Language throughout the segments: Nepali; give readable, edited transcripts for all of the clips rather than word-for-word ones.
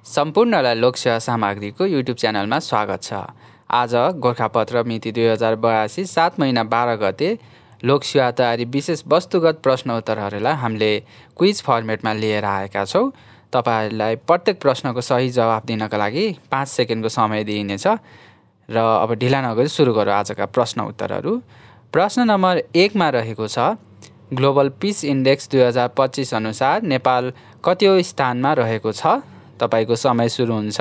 सम्पूर्णलाई लोकसेवा सामग्रीको युट्युब च्यानलमा स्वागत छ। आज गोरखापत्र मिति 2082 7 महिना 12 गते लोकसेवा तयारी विशेष वस्तुगत प्रश्न उत्तरहरूलाई हामीले क्विज फर्मेटमा लिएर आएका छौँ। तपाईहरुलाई प्रत्येक प्रश्नको सही जवाफ दिनका लागि 5 सेकेन्डको समय दिइनेछ र अब ढिला नगरी सुरु गरौँ आजका प्रश्न उत्तरहरू। प्रश्न नम्बर 1 मा रहेको छ, ग्लोबल पिस इन्डेक्स 2025 अनुसार नेपाल कतिऔं स्थानमा रहेको छ? तपाईको समय सुरु हुन्छ।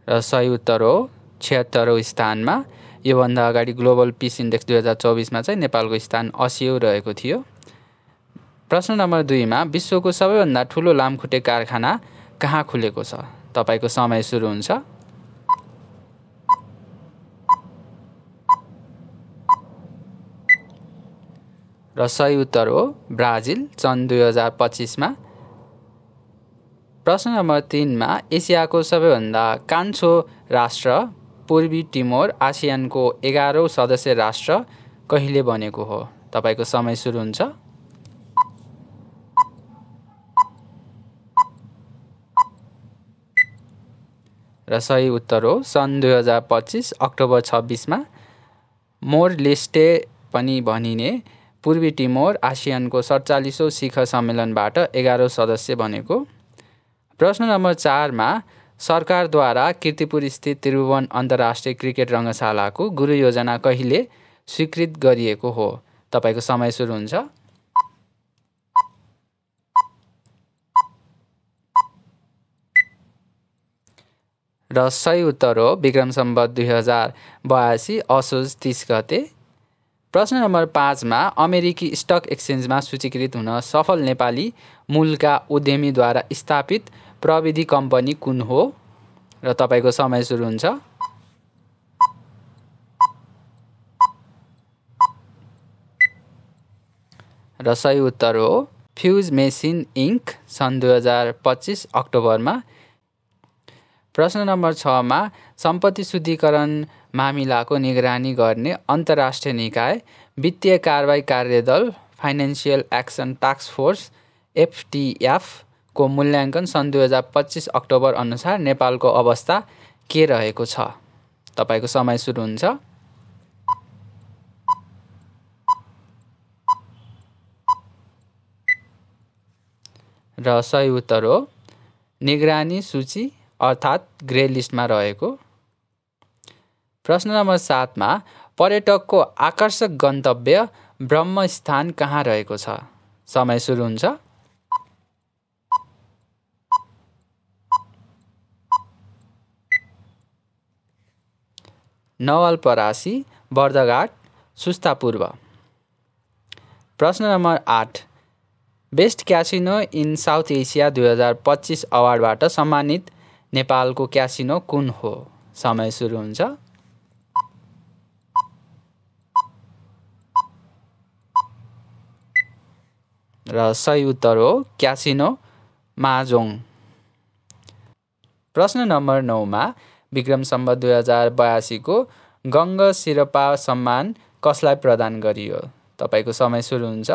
र सही उत्तर हो 76औं स्थानमा। योभन्दा अगाडि ग्लोबल पिस इन्डेक्स 2024 मा चाहिँ नेपालको स्थान 80औं रहेको थियो। प्रश्न नम्बर 2 मा विश्वको सबैभन्दा ठूलो लामखुट्टे कारखाना कहाँ खुलेको छ? तपाईको समय सुरु हुन्छ। र सही उत्तर हो ब्राजिल सन् 2025 मा। प्रश्न नम्बर 3 मा एसियाको सबैभन्दा कान्छो राष्ट्र पूर्वी टिमोर आसियानको 11औं सदस्य राष्ट्र कहिले बनेको हो? तपाईको समय सुरु हुन्छ। र सही उत्तर हो सन् 2025 अक्टोबर 26 मा। मोर लेस्टे पनि भनिने पूर्वी टिमोर आसियानको 47औं शिखर सम्मेलनबाट 11औं सदस्य बनेको। प्रश्न नम्बर 4 मा सरकारद्वारा कीर्तिपुर स्थित त्रिभुवन अन्तर्राष्ट्रिय क्रिकेट रङ्गशालाको गुरु योजना कहिले स्वीकृत गरिएको हो? तपाईको समय सुरु हुन्छ। र सही उत्तर हो विक्रम सम्वत 2082 असोज 30 गते। प्रश्न नम्बर 5 मा अमेरिकी स्टक एक्सचेन्जमा सूचीकृत हुन सफल नेपाली मूलका उद्यमीद्वारा स्थापित प्रविधि कम्पनी कुन हो? र तपाईको समय सुरु हुन्छ। र सही उत्तर हो फ्युज मेसिन इन्क सन् 2025 अक्टोबरमा। प्रश्न नम्बर 6 मा सम्पत्ति शुद्धिकरण मामिलाको निगरानी गर्ने अन्तर्राष्ट्रिय निकाय वित्तीय कारबाही कार्यदल financial action task force FTF को मूल्याङ्कन सन् 2025 अक्टोबर अनुसार नेपालको अवस्था के रहेको छ? तपाईको समय सुरु हुन्छ। र सही उत्तर हो निगरानी सूची अर्थात् ग्रे लिस्टमा रहेको। प्रश्न नम्बर 7 मा पर्यटकको आकर्षक गन्तव्य ब्रह्मस्थान कहाँ रहेको छ? समय सुरु हुन्छ। नवलपरासी, बर्दघाट, सुस्ता पूर्व। प्रश्न number 8 best casino in south Asia 2025 अवार्डबाट सम्मानित नेपालको क्यासिनो कुन हो? समय सुरु हुन्छ। र सही उत्तर हो क्यासिनो माजोङ। प्रश्न नम्बर 9 मा विक्रम सम्वत 2082 को गङ्ग शिरपा सम्मान कसलाई प्रदान गरियो? तपाईको समय सुरु हुन्छ।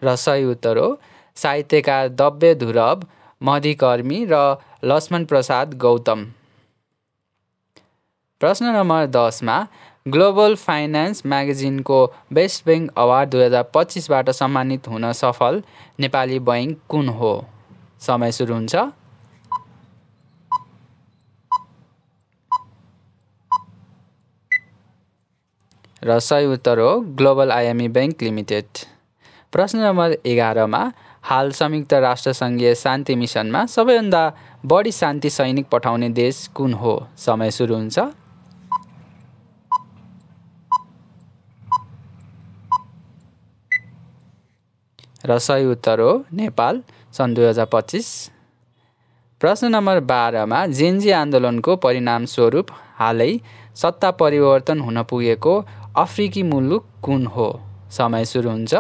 र सही उत्तर हो साहित्यकार दव्य धुरव मधिकर्मी र लक्ष्मण प्रसाद गौतम। प्रश्न नम्बर 10 मा ग्लोबल फाइनान्स म्यागजिनको बेस्ट बैंक अवार्ड 2025 बाट सम्मानित हुन सफल नेपाली बैंक कुन हो? समय सुरु हुन्छ। र सही उत्तर हो ग्लोबल आइएमई बैंक लिमिटेड। प्रश्न नम्बर 11 मा हाल संयुक्त राष्ट्र सङ्घीय शान्ति मिसनमा सबैभन्दा बढी शान्ति सैनिक पठाउने देश कुन हो? समय सुरु हुन्छ। र सही उत्तर हो नेपाल सन् 2025। प्रश्न नम्बर 12 मा जेन्जी आन्दोलनको परिणामस्वरूप हालै सत्ता परिवर्तन हुन पुगेको अफ्रिकी मुलुक कुन हो? समय सुरु हुन्छ।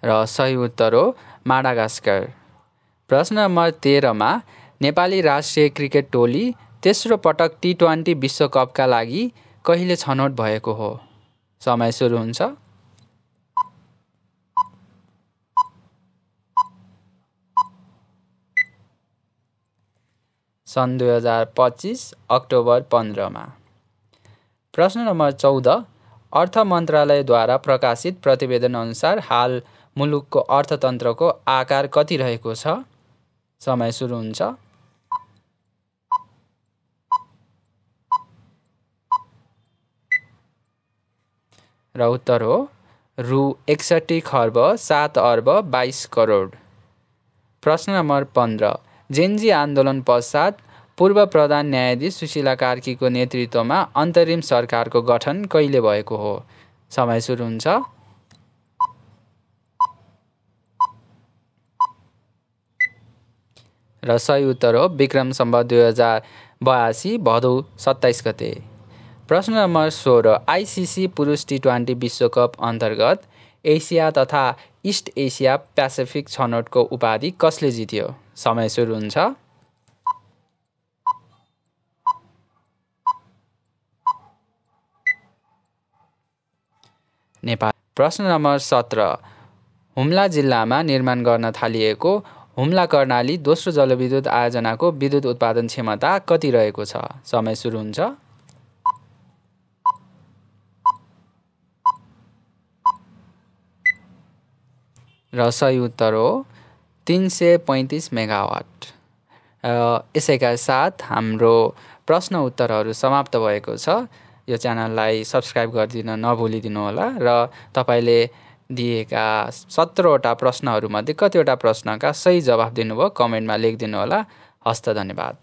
र सही उत्तर हो माडागास्कर। प्रश्न नम्बर 13मा नेपाली राष्ट्रिय क्रिकेट टोली तेस्रो पटक T20 विश्वकपका लागि कहिले छनौट भएको हो? समय सुरु हुन्छ। सन् 2025 अक्टोबर 15मा। प्रश्न नम्बर 14 अर्थ मन्त्रालयद्वारा प्रकाशित प्रतिवेदन अनुसार हाल मुलुकको अर्थतन्त्रको आकार कति रहेको छ? समय सुरु हुन्छ। र उत्तर हो रु 61 खर्ब 7 अर्ब 22 करोड। प्रश्न नम्बर 15 जेन्जी आन्दोलन पश्चात पूर्व प्रधान न्यायाधीश सुशीला कार्कीको नेतृत्वमा अन्तरिम सरकारको गठन कहिले भएको हो? समय सुरु हुन्छ। र सही उत्तर हो विक्रम सम्वत 2082 भदौ 27 गते। प्रश्न नम्बर 16 आइसिसी पुरुष T20 विश्वकप अन्तर्गत एसिया तथा इस्ट एसिया प्यासिफिक छनौटको उपाधि कसले जित्यो? समय सुरु हुन्छ। नेपाल। प्रश्न नम्बर 17 हुम्ला जिल्लामा निर्माण गर्न थालिएको हुम्ला कर्णाली दोस्रो जलविद्युत आयोजनाको विद्युत उत्पादन क्षमता कति रहेको छ? समय सुरु हुन्छ। र सही उत्तर हो 335 मेगावाट। यसैका साथ हाम्रो प्रश्न उत्तरहरू समाप्त भएको छ। यो च्यानललाई सब्स्क्राइब गरिदिन नभुलिदिनु होला र तपाईले दिएका 17वटा प्रश्नहरूमध्ये कतिवटा प्रश्नका सही जवाफ दिनुभयो कमेन्टमा लेखिदिनु होला। हस्त धन्यवाद।